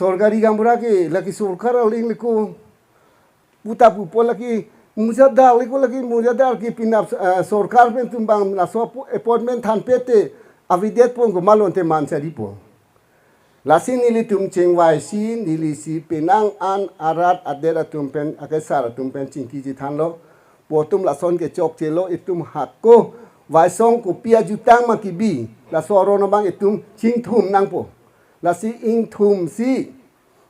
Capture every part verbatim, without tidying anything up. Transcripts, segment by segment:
Sorkari gaonbura ke lake sorkar aling liko. Puta pupo lake mujadar liko, lake mujadar ke pinap, eh, sorkar pen tumbang laso apo-, appointment thanpete avedetpo, komat lote man charipo. Lasi nelitum chingvaisi, nelisi penang an arat adet atum pen, akesar atum pen chingki chethanlo. Pu atum lason ke chokchelo, itum hako Vaisong kopi ajutang ma kibi, laso aron abang itum chingthum nangpo. Lasi ingthumsi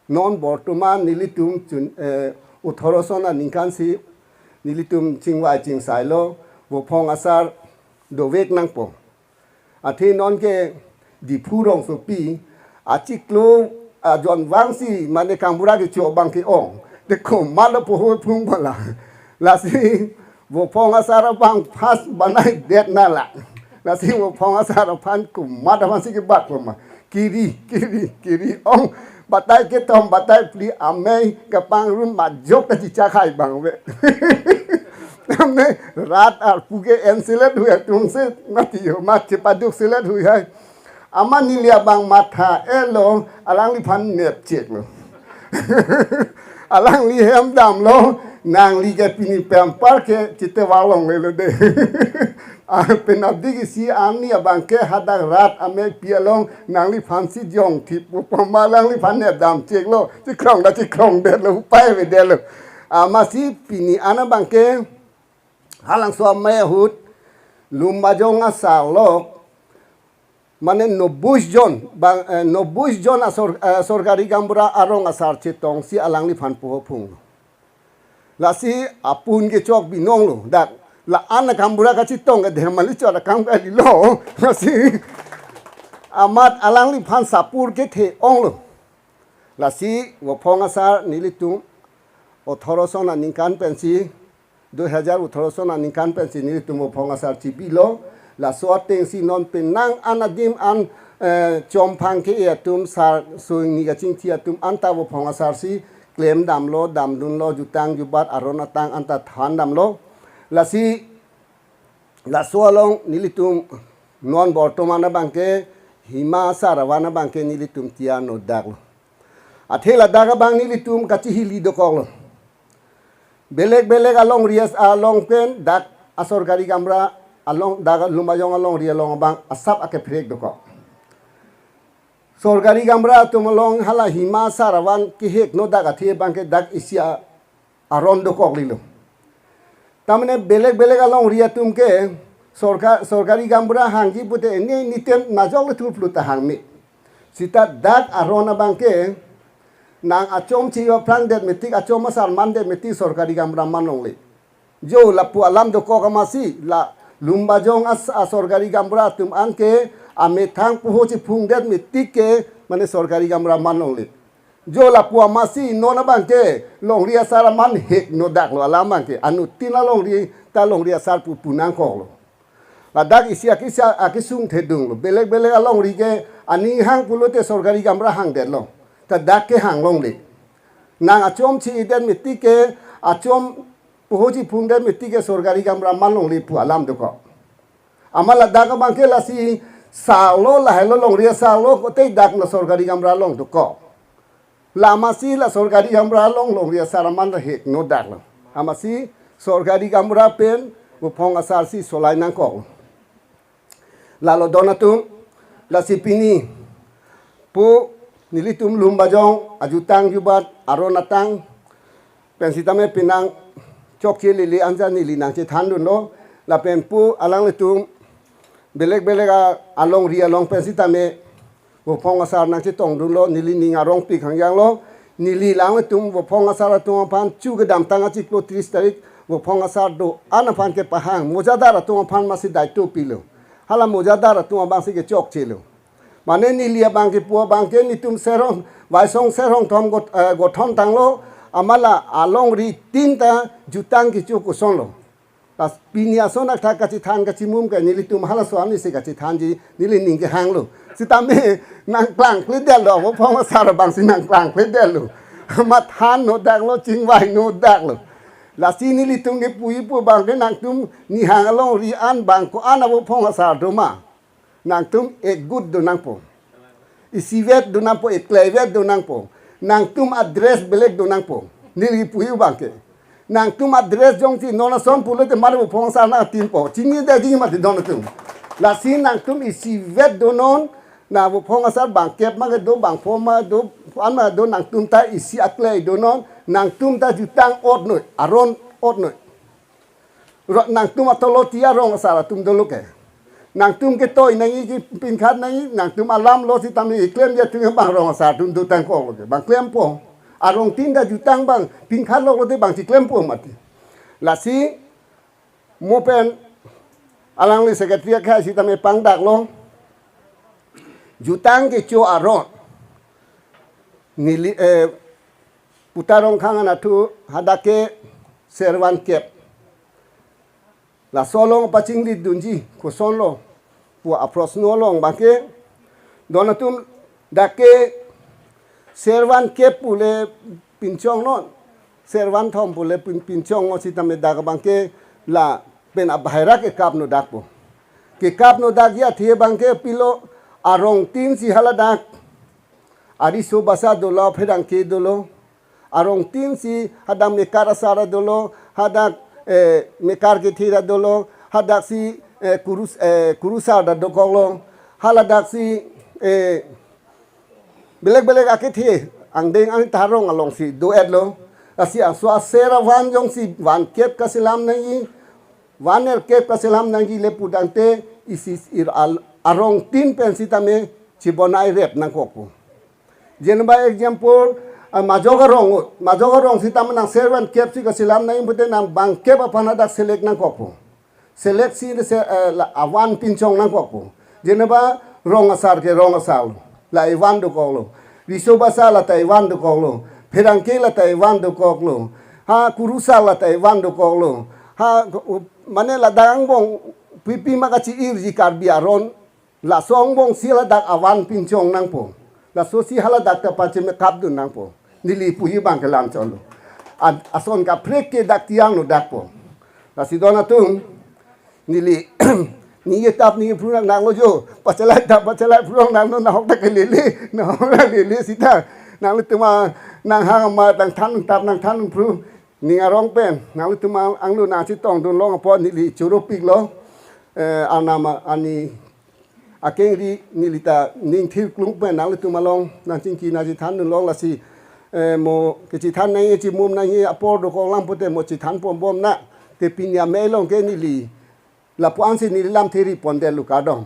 non bortoman nelitum chun, eh, othoroson aningkansi nelitum chingvai chingsailo, Vophong asar dovek nangpo. Athe non ke Diphu rongsopi achiklo ajon vangsi mane gaonbura kecho abang ke-ong. Te komatlo poho phung pala. Lasi Vophong asar abang first banaidet nala. Lasi Vophong asar aphan komat aphansi kebatpo ma. Kiri, kiri, kiri ong. Batai kethom, batai phli amei kapangrum majok ta chichakhai abang ave. Amei rat arpu ke enselet hui atumsi mati yo, mat chepaduk selet hui hai. Amat neli abang matha-etlo, alangliphan nepcheklo. Alangli hem damlo, nangli ke pini pempar ke chite vak longlelo de. Ah, penapdik isi arni abang ke hadak rat ameipi along nangliphansi jongthippo pu ma alangliphan nepdamcheklo, chikrong ta chikrongdetlo, upai avedetlo. Amatsi pini an abang ke halangso amei ahut Lumbajong asar along mane nobus jon, bang, eh, nobus jon asor, eh, sorkari gaonbura arong asar chetongsi alangliphan poho phung. Lasi apun kechok binonglo, dak la-an gaonbura kachetong ke Dhemali chot akam kalilo. Lasi amat alangliphan sapur kethe-onglo. Lasi Vophong asar nelitum othoroson aningkan pensi, dui hajar othoroson aningkan pensi nelitum Vophong asar chibilo. Laso atengsi non penang an adim an, eh, chomphang ke-e atum, sar sungni kachingthi atum anta Vophong asarsi klemdamlo, damdunlo, jutang jubat aron atang anta thandamlo. Lasi laso along nelitum non bortoman abang ke Hima asar avan abang ke nelitum tiar nodaklo. Athe ladak abang nelitum kachihili dokoklo. Belek belek alongri as-, along pen dak asorkari gaonbura along, dak Lumbajong alongri along abang asap akeprek dokok. Sorkari gaonbura atum along hala Hima asar avan kehek nodak athe abang ke dak isi a-, aron dokoklilo. Tamane belek belek alongri atum ke sorka-, sorkari gaonbura hangji pute ini nitem najok le thurplu ta hangme. Sita dak aron abang ke nang achom chi aphrangdet metik, achom asar mandet metik sorkari gaonbura man longle. Jo lapu alam dokok amatsi la Lumbajong as-, asorkari gaonbura atum an ke amethang poho chiphungdet metik ke mane sorkari gaonbura man longle. Jo lapu amatsi non abang ke longri asar aman hek nodaklo, alam abang ke anuttin alongri ta longri asar pu pu nangkoklo. Ladak isi akisa akisung thedunglo. Belek belek alongri ke aning hang pulote sorkari gaonbura hangdetlo. Ta dak ke hang longle. Nang achom chi-idet metik ke, achom poho chiphungdet metik ke sorkari gaonbura man longle pu alam dokok. Amat ladak abang ke lasi salo lahelo longri asarlo kote dak na sorkari gaonbura along dokok. La amatsi la sorkari gaonbura along longri asar aman ta hek nodaklo. Amatsi sorkari gaonbura pen Vophong asarsi solai nangkok. Lalo don atum, lasi pini pu nelitum Lumbajong ajutang jubat aron atang pen sitame penang chokche lele anja neli nangchethandunlo, lapen pu alanglitum belek belek a-, alongri along pen sitame Vophong asar nangchetongdunlo, neli ning arongpik hangjanglo. Neli alanglitum Vophong asar atum aphan chu kedamtang achiklo tris tarik Vophong asar do-an aphan kepahang, mojadar atum aphan amatsi daito pilo. Hala mojadar atum abangsi kechokchelo. Mane neli abang ke pu abang ke netum serong, Vaisong serong thom got-, eh, gothon tanglo, amat la alongri tin ta jutang kecho kosonlo. Tas pini ason athak kachethan kachimum ke nelitum halaso arnisi kachethanji neli ning kehanglo. Sitame nangklangkledetlo, Vophong asar abangsi nangklangkledetlo. Mathan nodaklo, chingvai nodaklo. Lasi nelitum ke pu-i pu abang ke nangtum nihang alongri an bang ko-an a-Vophong asar doma. Nangtum ekgut do nangpo. Isivet do nangpo, ekleivet do nangpo. nangtum a-dress belek do nangpo. Neli puji abangke. Nangtum a-dress jongsi non ason pulote mane Vuphong asar nangtinpo. Chinine dajiji mati don atum. Lasi nangtum isivet donon, na Vuphong asar bangkep ma kedo, bangpho ma do, an ma do, nangtum ta isi aklai donon, nangtum ta jutang otnoi, aron otnoi. Ro-, nangtum atoloti arong asar atum dolo ke. Nangtum ketoi nangji, kepinkhat nangji, nangtum alam lo sitame keklem atum bang rong asar atum dotangkoklo ke. Bang klempo. Arongtin ta jutang bang pinkhat lo lote bang chiklempo mati. Lasi mo pen alangli secretary akhai sitame pangdaklo. Jutang kecho aron. Neli, eh, Puta Rongkhang anatthu hadak ke servan kep. Laso along pachingri dunji, kosonlo pu aprochno along abangke, don atum dak ke servan kep pule pinchongnon, servan thom pule pin-, pinchongnon sitame dak abangke lapen abahira kekapno dakpo. Kekapno dakji athe abangke pilo, arongtin si haladak ariso basa dolo, pherangke dolo. Arongtin si hadak mekar asar dolo, hadak, eh, mekar kethe ta dolo, hadak si, eh, kurus-, eh, kurusar ta dokoklo, haladak si, eh, belek belek akethe, angdeng angtharong alongsi do-etlo. Lasi aso aser avan jongsi van kep kaselam nangji, van er kep kaselam nangji le pudangte isi ir al-, arongtin pen sitame chibonai rep nangkokpo. Jeneba example, ah, majok arong, majok arong sitame nang servan kep si kaselam nangji pute nang bangkep aphan hadak select nangkokpo. Select si se, eh, la, avan pinchong nangkokpo. Jeneba rong asar ke rong asar lo, la evan dokoklo. Riso basa la ta evan dokoklo. Pherangke la ta evan dokoklo. Ha kurusar la ta evan dokoklo. Ha, u-, mane ladak angbong pipi ma kachi-irji Karbi aron. Laso angbong si ladak avan pinchong nangpo. Laso si haladak ta pachemekapdun nangpo. Neli puji abangke lam cholo. An-, ason kaprek ke dak tiang no dakpo. Lasi don atum, neli, neli tap neli phru nang nanglo jo. Pachelai tap pachelai phru nang nanglo, nahok ta kelele. Nahok ta lele sita. Nanglitum a, nanghang ma nangthan tap nangthan phru. Ning arong pen, nanglitum ang-, angno nangchetongdun long apot neli choro piklo, eh, arnam ani akengri neli ta ning thirklung pen nanglitum along nangchingki nangchethandun long lasi, eh, mo kechethan nangji chimum nangji apor dokoklang pute mo chethan pombom na, te pini amei along ke neli lapu-an si neli lamthe ri pondetlo kardom.